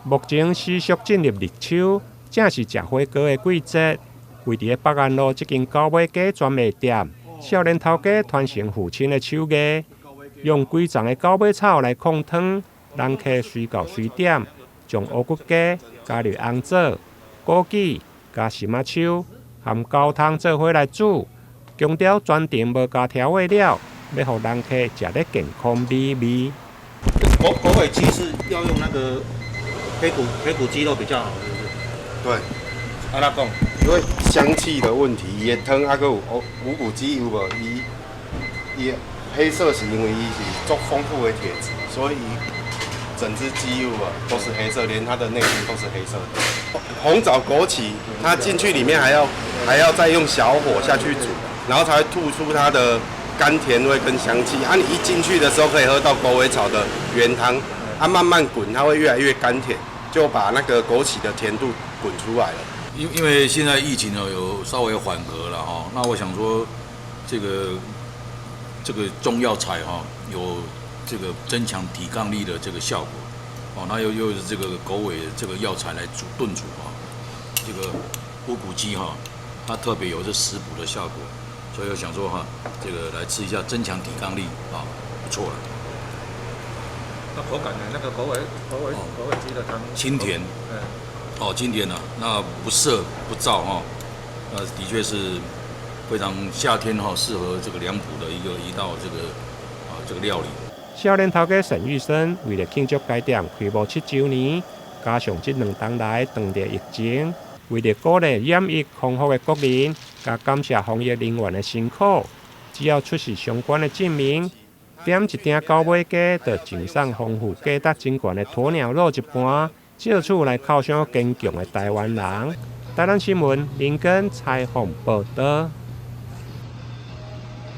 目前時速進入立秋，正是食火鍋的季節。位佇北安路這間狗尾雞專賣店，少年頭家傳承父親的手藝，用幾叢的狗尾草來控湯，人客隨到隨點，將烏骨雞加入紅棗、枸杞、加參仔鬚，含高湯做伙來煮，強調全程無加調味料，欲予人客食得健康美味。狗尾雞是要用那個黑骨雞肉比較好，是不是？對。按怎講？因為香氣的問題，伊的湯還閣有無骨雞有無？伊黑色是因為伊是足豐富的鐵質，所以整隻雞有無都是黑色，連它的內心都是黑色的。紅棗枸杞，它進去裡面還要再用小火下去煮，然後才會吐出它的甘甜味跟香氣。啊，你一進去的時候可以喝到狗尾草的原湯，啊，慢慢滾，它會越來越甘甜，就把那個枸杞的甜度滾出來了。因為現在疫情呢有稍微緩和了哈，那我想說，這個中藥材哈有這個增強抵抗力的這個效果，哦，那又是這個狗尾這個藥材來煮燉煮啊，這個烏骨雞哈，它特別有這食補的效果，所以我想說哈，這個來吃一下增強抵抗力啊，不錯了。那口感呢？那個狗尾雞的湯清甜。哦，清甜啊，那不澀不燥哈，那的確是非常夏天哈適合這個涼補的一道這個料理。少年頭家沈玉生為了慶祝該店開幕7週年，加上這兩冬來當地疫情，為了鼓勵染疫康復的國人，佮感謝防疫人員的辛苦，只要出示相關的證明，點一鼎狗尾雞，就贈送豐富價值真懸的鴕鳥肉一盤。藉此來犒賞堅強的台灣人。台南新聞林根採訪報導。